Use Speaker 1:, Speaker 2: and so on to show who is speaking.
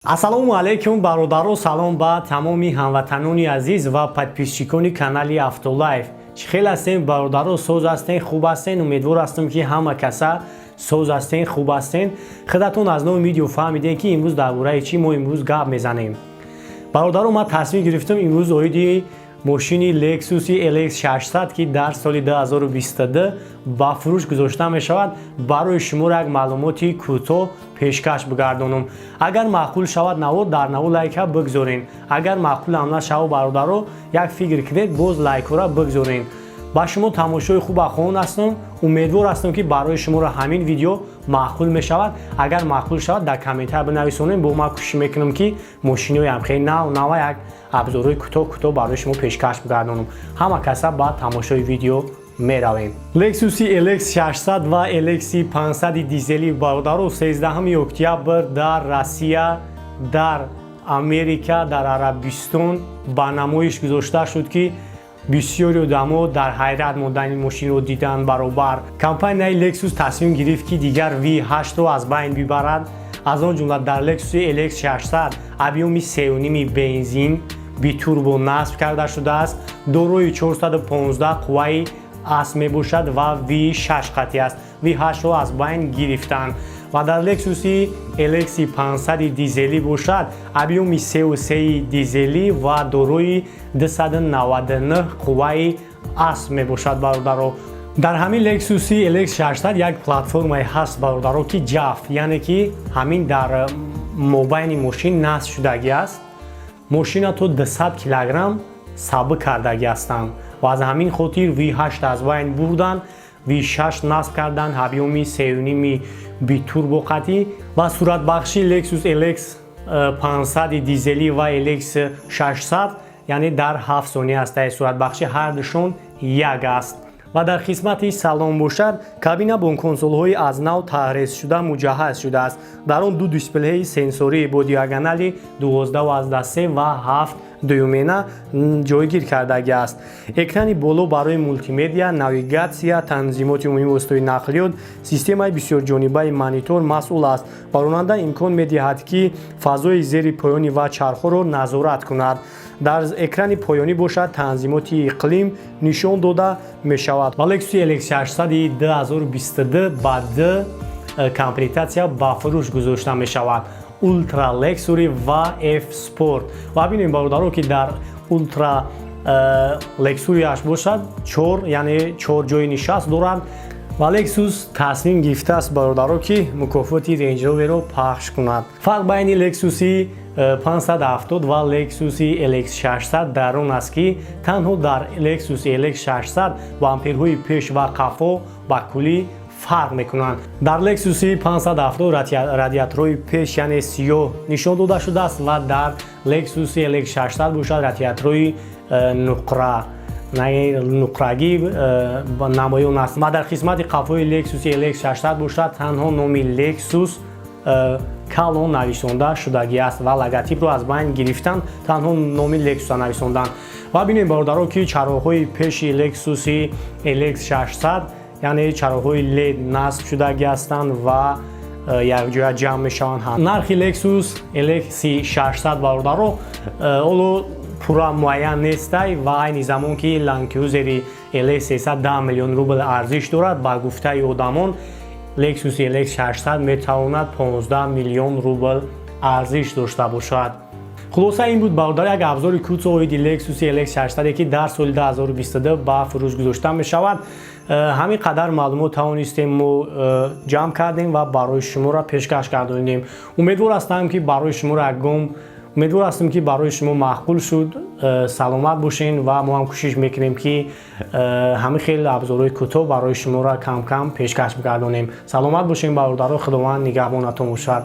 Speaker 1: Ассалому алайкум, бародаро, салом ба тамоми ҳамватанони азиз ва подписчикони канали Автолайф. Чӣ хел ҳастем, бародаро? Соз ҳастен, хуб ҳастен? Умедвор ҳастам, ки ҳама каса соз ҳастен, хуб ҳастен. Худатон аз номи видео фаҳмидем, ки имрӯз дар бораи чӣ мо имрӯз гап мезанем. Бародаро, ман тасмим гирифтам имрӯз оиди мошини Lexus LX 600, ки дар соли 2022 ба фурӯш гузошта мешавад, барои шуморо як маълумоти кӯтоҳ пешкаш бигардонам. Агар маъқул шавад навор, дар навор лайка бигзорен. Агар маъқулам нашавад, бародаро, як фикр кунед, боз лайкҳоро бигзорен. Ба шумо тамошои хуб хоҳон ҳастам. Умедвор ҳастам, ки барои шуморо ҳамин видео маъқул мешавад. Агар маъқул шавад, дар комментар бинависонем. Бо ман кӯшиш мекунам, ки мошинои ҳамхели нав нава, як обзорҳои кӯтоҳ кӯтоҳ барои шумо пешкаш бигардонам. Ҳама каса ба тамошои видео меравем. Lexus LX 600 ва LX 500 дизелӣ, бародаро, 13 октябр дар Россия, дар Америка, дар Арабистон ба намоиш гузошта шуд, ки бисёри одамо дар ҳайрат мондани мошинро дидан баробар. Компанияи Lexus тасмим гирифт, ки дигар V8-ро аз байн бибарад. Аз он ҷумла дар Lexus LX 600 объёми 3,5 бензин битурбо насб карда шудааст, дорои 415 қувваи асп мебошад ва V6 қатӣ аст. V8-ро аз байн гирифтанд. Ва дар Lexus LX 500 дизелӣ бошад, объёми 3,3 дизелӣ ва дорои 299 қувваи асп мебошад. Бародаро, дар ҳамин Lexus LX 600 як платформае ҳаст, бародаро, ки JAF, яъне ки ҳамин дар мобайни мошин насб шудагӣ аст. Мошина то 200 килограмм сабук кардагӣ ҳастанд ва аз ҳамин хотир V8 аз байн бурданд, V6 насб карданд, объёми 3,5 битурбо қатӣ. Ва суратбахши Lexus LX 500 дизелӣ ва LX 600, яъне дар 7 сония аст. Суратбахши ҳардушон як аст. Ва дар қисмати салон бошад, кабина бо консолҳои аз нав таҳрезшуда муҷаҳҳаз шудааст. Дар он ду дисплеи сенсорӣ бо диагонали 12,3 ва 7 дюймена ҷойгир кардагӣ аст. Экрани боло барои мултимедиа, навигатсия, танзимоти умумии воситаҳои нақлиёт, системаи бисёрҷонибаи монитор масъул аст. Ба ронанда имкон медиҳад, ки фазои зери поёнӣ ва чархҳоро назорат кунад. Дар экрани поёнӣ бошад, танзимоти иқлим нишон дода мешавад. Ва Lexus LX 600 2022 ба д комплектатсия ба фурӯш гузошта мешавад: Ultra Luxury ва F Sport. Ва бинем, бародаро, ки дар Ultra Luxury-аш бошад, чор, яъне чор ҷои нишаст дорад. Ва Lexus тасмим гирифтааст, бародаро, ки мукофоти Range Rover-ро пахш кунад. Фарқ байни Lexus 570 ва Lexus LX 600 дар он аст, ки танҳо дар Lexus LX 600 бамперҳои пеш ва қафо ба куллӣ фарқ мекунанд. Дар Lexus 570 радиаторҳои пеш, яъне сиёҳ нишон дода шудааст ва дар Lexus LX 600 бошад, радиаторҳои нуқрагӣ намоён аст. Ва дар қисмати қафои Lexus LX 600 бошад, танҳо номи Lexus калон нависонда шудагӣ аст ва логотипро аз байн гирифтанд, танҳо номи Lexus нависонданд. Ва бинем, бародаро, ки чароғҳои пеши Lexus LX 600, яъне чароғҳои LED насб шудагӣ ҳастанд ва якҷоя ҷамъ мешаванд. Нархи Lexus LX 600, бародаро, ҳоло пурра муайян нестай. Ва айни замон ки Land Cruiser LS 310 миллион рубл арзиш дорад, ба гуфтаи одамон, Lexus LX 600 метавонад 15 миллион рубл арзиш дошта бошад. Хулоса, ин буд, бародар, як обзори кӯтоҳ оиди Lexus LX 600, ки дар соли 2022 ба фурӯш гузошта мешавад. Ҳамин қадар маълумот тавонистем мо ҷамъ кардем ва барои шуморо пешкаш гардонидем. Умедвор ҳастам, ки барои шумо маъқул шуд. Саломат бошен ва мо ҳам кӯшиш мекунем, ки ҳамин хел обзорҳои кӯтоҳ барои шуморо кам кам пешкаш бигардонем. Саломат бошем, бародаро, Худованд нигаҳбонатон бошад.